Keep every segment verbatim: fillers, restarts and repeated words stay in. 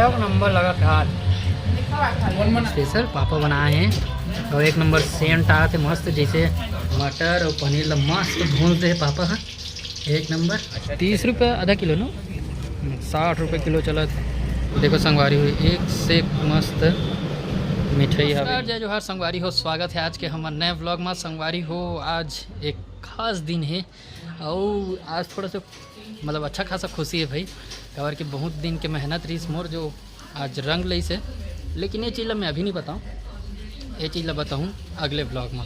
एक नंबर लगा था आज। स्पेशल पापा बनाए हैं और एक नंबर सेंट आथे मस्त, जैसे मटर और पनीर ला मस्त भून दे पापा ह। एक नंबर। तीस रुपये आधा किलो नो, साठ रुपये किलो चलत हे। देखो संगवारी हो, एक से एक मस्त मिठाई हवे। नमस्कार, जय जोहार संगवारी हो, स्वागत है आज के हमर नए व्लॉग में। संगवारी हो, आज एक खास दिन है और आज थोड़ा सा मतलब अच्छा खासा खुशी है भाई, काबर कि बहुत दिन के मेहनत रहीस मोर जो आज रंग लइस हे। लेकिन ये चीज़ ला मैं अभी नहीं बताऊँ, ये चीज़ ला बताऊँ अगले व्लॉग में।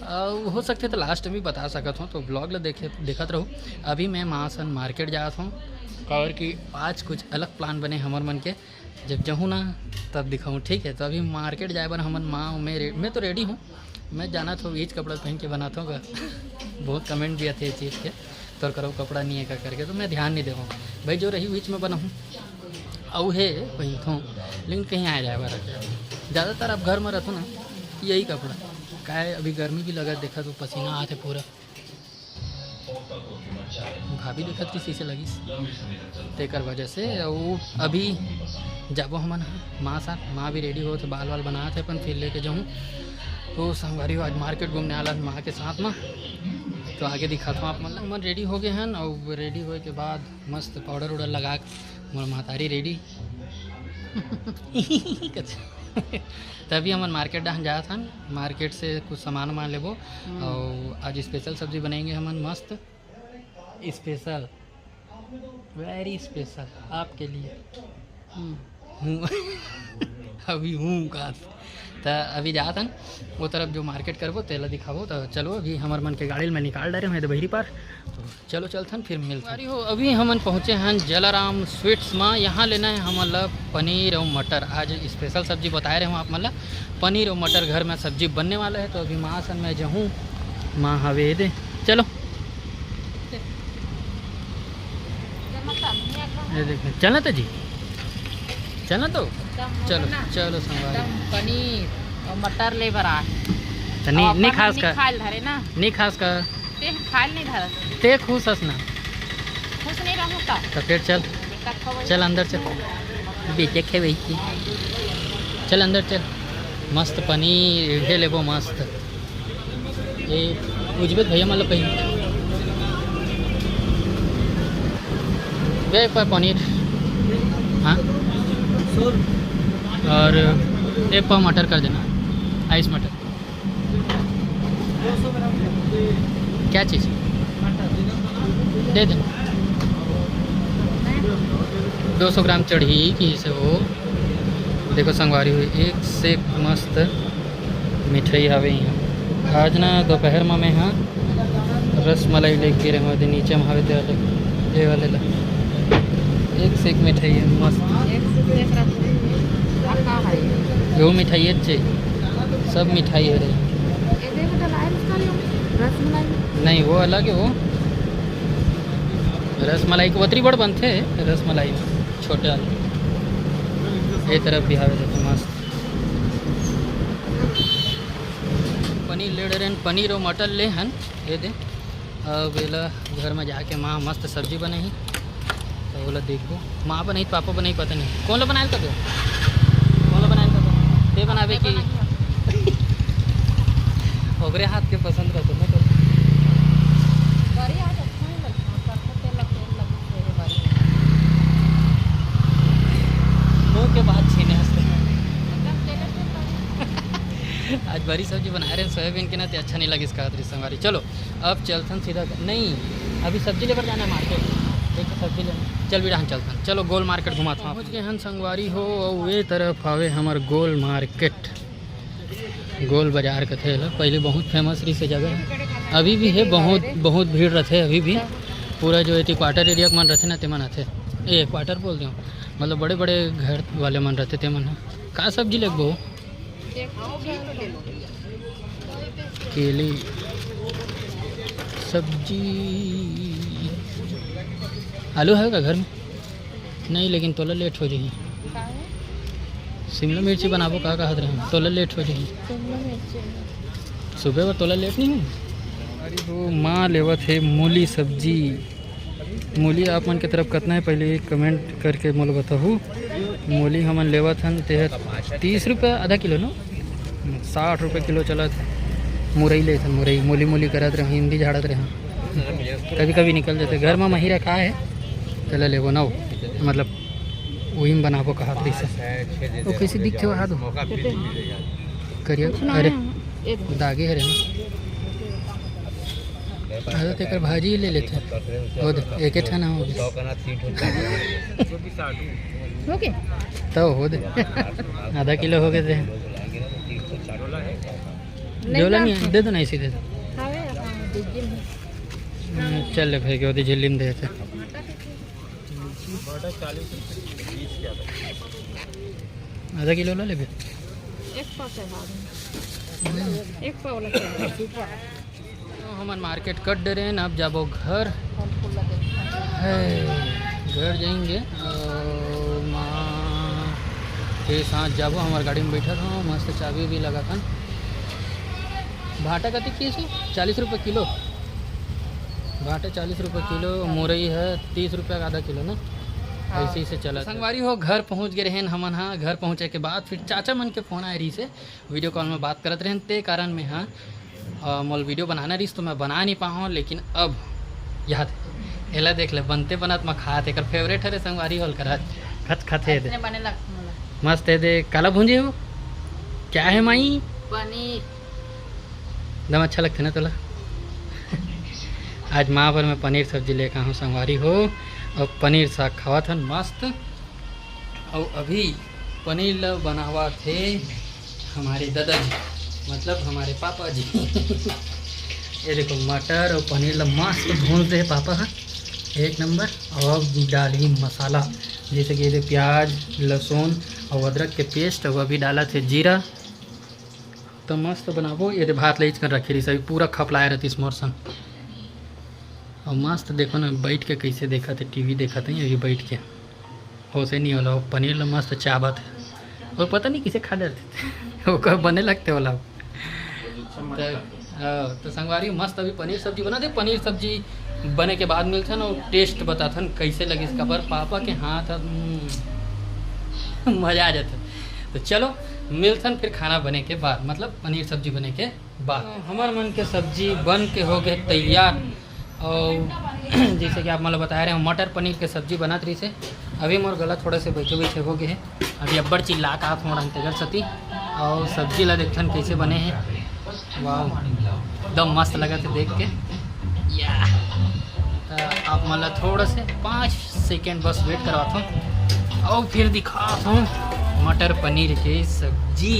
अउ हो सकथे तो लास्ट में भी बता सकत हूँ, तो व्लॉग ला देखे देखत रहू। अभी मैं माँ सन मार्केट जात हूँ, काबर कि आज कुछ अलग प्लान बने हमर मन के, जब जाहूँ ना तब दिखाऊँ, ठीक है। तो अभी मार्केट जाए बर हमन माँ मैं रे, मैं तो रेडी हूँ, मैं जाना तो ईच कपड़ा पहन के बनात हूँ का। बहुत कमेंट भी आथे ये चीज़ के, तोर करो कपड़ा नहीं है का करके, तो मैं ध्यान नहीं देवं भाई, जो रही ईच में बनाऊँ। अउ हे पहनथों, लेकिन कहीं आए जाए बर ज़्यादातर अब घर में रहथों ना, यही कपड़ा। काय अभी गर्मी भी लगा, देखा तो पसीना आथे पूरा। भाभी देखत कि शीशे लगिस, तेकर वजह से। अउ अभी जाबो हमन ह माँ साथ, माँ भी रेडी होत हे, बाल वाल बनात हे अपन, फिर लेके जाहूँ। तो संगवारी हो, आज मार्केट घूमने वाला हन माँ के साथ में, तो आगे दिखात हूँ आप मन ला। हमन रेडी हो गए हन, अउ रेडी होए के बाद मस्त पाउडर उडर लगा के मोर महतारी रेडी। तभी हमन मार्केट डहन जात हन, मार्केट से कुछ सामान वामान लेबो। हम्म। और आज स्पेशल सब्जी बनाएंगे हमन मस्त। स्पेशल, वेरी स्पेशल आपके लिए। हम्म। हूँ। अभी हूँ का। त अभी जात हन वो तरफ, जो मार्केट करबो तेला दिखाबो। तो चलो, अभी हमर मन के गाड़ी ल मैं निकाल डारे हूँ, ये तो बहिरी पार। तो चलो चलथन, फिर मिलथन। अरे हो, अभी हमन पहुँचे हन जलाराम स्वीट्स मा। यहाँ लेना है हमन ला पनीर और मटर। आज स्पेशल सब्जी बताए रहे हूँ आप मन ला, पनीर और मटर घर में सब्जी बनने वाला है। तो अभी माँ सन मैं जाहूँ, माँ हवे दे। चलो। ये देखो, चलना तो जी, चलना तो। चलो, चलो संगवारी। एकदम पनीर और मटर ले बर आए। तो नी, अब नी अपन खास नहीं का। खाए ल धरे ना। नी खास का। ते खाए ल नहीं धरत। ते खुश हस ना। खुश नहीं रहूँ का? तो फिर चल। बेटा खवाई। चल अंदर चल। बेटे खेवई की। चल अंदर चल। मस्त पनीर, ये लेबो मस्त। ये उजबेक भैया मतलब कहीं। ये एक पाव पनीर। हाँ। और एक पाव मटर कर देना, आइस मटर। क्या चीज़? दे दे। दो सौ ग्राम चढ़ी कि से हो। देखो संगवारी हो, एक से एक मस्त मिठाई हवे इहाँ। आज ना दोपहर में मैं हाँ रसमलाई लेके गे रहेंव, दे नीचे में हवे ते वाले, ये वाले ला। एक से एक मिठाई है मस्त। एक से एक रसमलाई। आ का है? वो मिठाई अच्छे, सब मिठाई है रे। ये देखो तो लाइन इसका, ये रसमलाई। नहीं, वो अलग है वो। रसमलाई के ओतरी बड़ बनथे, रसमलाई में छोटे वाले। ये तरफ भी हवे, देखो मस्त। पनीर ले डरेन, पनीर और मटर ले हन। ये दे, अब एला घर में जाके माँ मस्त सब्जी बनाही, तो ओला देखबो। माँ बनाही, पापा बनाही, पता नहीं कौन ला बनाए कबे, कौन ला बनाए कबे, ते बनाबे की? ओकरे हाथ के पसंद रहथे ना तो। बड़ी आज अच्छा नहीं लगता, सरसों तेल लग, तेल लग, तेल बड़ी। मुंह के बात छीने हंसते। एकदम तेल, तेल लगे। आज बड़ी सब्जी बनाए रहे सोयाबीन के ना, ते अच्छा नहीं लगिस कहत रही संगवारी। चलो अब चलथन सीधा, नहीं, अभी सब्जी लेकर जाना है मार्केट। एक तो सब्जी लेना, चल बिड़ा हम चलथन। चलो गोल मार्केट घुमाथन। पहुँच गए हन संगवारी हो, अउ ये तरफ हवे हमर गोल मार्केट, गोल बाजार कथे एला। पहले बहुत फेमस रहिस ये जगह, अभी भी है, बहुत, बहुत भीड़ रहथे अभी भी। पूरा जो एती क्वार्टर एरिया के मन रहथे ना, ते मन आथे। ए, क्वार्टर बोल देंव, मतलब बड़े बड़े घर वाले मन रहथे ते मन ह। का सब्जी लेबो? केले, सब्जी, आलू है का घर में? नहीं, लेकिन तोला लेट हो जाही। शिमला मिर्ची बनाबो का कहत रहे, तोला लेट हो जाही। शिमला मिर्ची। सुबह बर तोला लेट नहीं हो? अरे वो माँ लेवत है मूली सब्जी। मूली आप मन के तरफ कतना है, पहले कमेंट करके मोला बताहू। मूली हमन लेवत हन, ते ह तीस रुपया आधा किलो, नो? साठ रुपये किलो चलत हे। मुरई लेथन, मुरई, मूली मूली करत रहे, हिंदी झाड़त रहे। कभी कभी निकल जाथे, घर में मही रखा हे, तेला लेबो ना, मतलब उही में बनाबो कहत रहिस। वो कैसे दिखथे वहाँ दो? करिया, अरे, दागे हरे ना। अरे, तेकर भाजी ले लेथे। वो दे, एक ठन हो गया। ओके। तो हो दे। आधा किलो हो गए थे। झोला नहीं है, दे दो ना, इसी दे दो। चल ले भाई, के होती झिल्ली में दे थे। आधा किलो ला लेबे। एक पाव चढ़ा दे। एक पाव ला चढ़ा दे। तो हमन मार्केट कट डरे हैं, अब जाबो घर। है, घर जाएंगे और माँ के साथ जाबो। हमारे गाड़ी में बैठा था, मस्त चाबी भी लगा था। भाटा कति किस? चालीस रुपये किलो। भाटा चालीस रुपये किलो, मुरई है तीस रुपये का आधा किलो ना। हाँ। ऐसे ही से चला। संगवारी हो, घर पहुँच गए रहेन हमन। हाँ, घर पहुँचे के बाद फिर चाचा मन के फोन आए रहिस हे, वीडियो कॉल में बात करत रहेन, ते कारण में, हाँ, अ, मोल वीडियो बनाना रहिस तो मैं बना नहीं पाऊँ, लेकिन अब याद एला देख ले, बनते बनत मैं खात, एकर फेवरेट हरे संगवारी हो, एला खच खच हे दे। ऐसने बने लगथे मोला। मस्त हे दे। काला भूंजे हो? क्या है माई? पनीर। एकदम अच्छा लगथे ना तोला? आज माँ बर मैं पनीर सब्जी लेके आहूँ संगवारी हो, और पनीर साग खावत हन मस्त। और अभी पनीर ल बनावत हे हमारे दादाजी, मतलब हमारे पापा जी। ये देखो, मटर और पनीर ल मस्त भूंज दे पापा ह, एक नंबर। और अब डालही मसाला, जैसे कि ये दे प्याज, लहसुन और अदरक के पेस्ट, और अभी डालत हे जीरा। तो मस्त बनाबो। ये दे भात ल इचकन रखे रहिस, अभी पूरा खपलाए रहतिस मोर संग। और मस्त देखो ना, बैठ के कैसे देखत हे, टीवी देखत हे अभी बैठ के। होशे नहीं होला, वो पनीर ल मस्त चाबत हे। वो पता नहीं किसे खा डरथे। ओकर बने लगथे ओला। तो, हाँ, तो संगवारी मस्त अभी पनीर सब्जी बना दे। पनीर सब्जी बने के बाद मिलथन और टेस्ट बताथन कैसे लगिस, काबर पापा के हाथ ह, हम्म, मजा आ जाथे। तो चलो मिलथन फिर खाना बने के बाद, मतलब पनीर सब्जी बने के वाह, हमर मन के सब्जी बन के हो गए तैयार। और जैसे कि आप मन ल बताए रहे, मटर पनीर के सब्जी बनत रहिस हे। अभी मोर गला थोड़ा से बैठे बैठे हो गए हे, अभी अब्बड़ चिल्ला का थोड़ा तेकर सती। और सब्जी ला देखथन कैसे बने हे। वाह, एकदम मस्त लगत हे देख के। या, तो आप मन ला थोड़ा से पाँच सेकेंड बस वेट करवात हूँ और फिर दिखात हूँ मटर पनीर के सब्जी।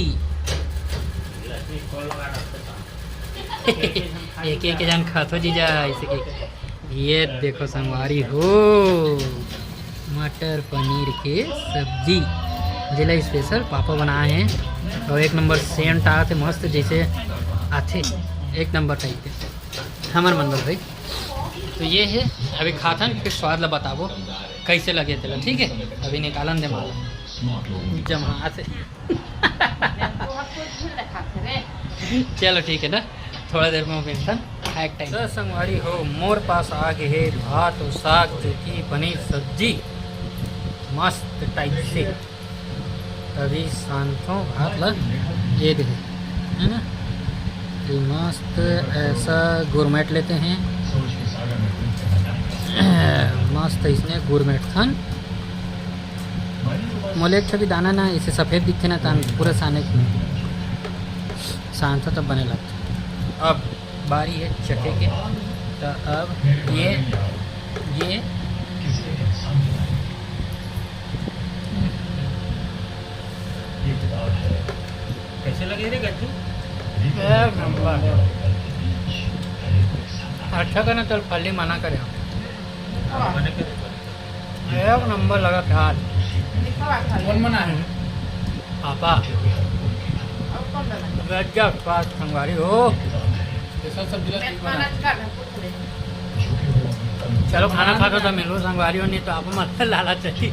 एक एक जन खाथो जीजा, ऐसे के। ये देखो संगवारी हो, मटर पनीर के सब्जी, जेला स्पेशल पापा बनाए हैं। और एक नंबर सेंट आथे मस्त, जैसे आथे एक नंबर टाइप के। हमर मन बर भाई। तो ये है, अभी खाथन, फिर स्वाद ला बताबो कैसे लगे तेला, ठीक है? अभी निकालन दे माला, जमा से। चलो ठीक है ना, थोड़ा देर में मिलथन खाए के टाइम। तो संगवारी हो, मोर पास आ गए है भात और साग, जो कि पनीर सब्जी मस्त टाइप से। अभी सानथों भात ला, ये दे, है ना? ये मस्त ऐसा गुरमेट लेते हैं, मस्त इसने गुरमेट थन। मोले एक ठो भी दाना ना इसे सफेद दिखते ना, तान पूरा साने के सानथों तब बने लगता। अब बारी है चखे के। तो अब ये, ये कैसे लगे रे गज्जू? एक नंबर। अच्छा करना, चल फली मना करे। एक नंबर लगा प्याज। कौन मना है? पापा। गजब स्वाद संगवारी हो। चलो खाना खा के तो मिलो संगवारी हो, नहीं तो आप मत लाला चली।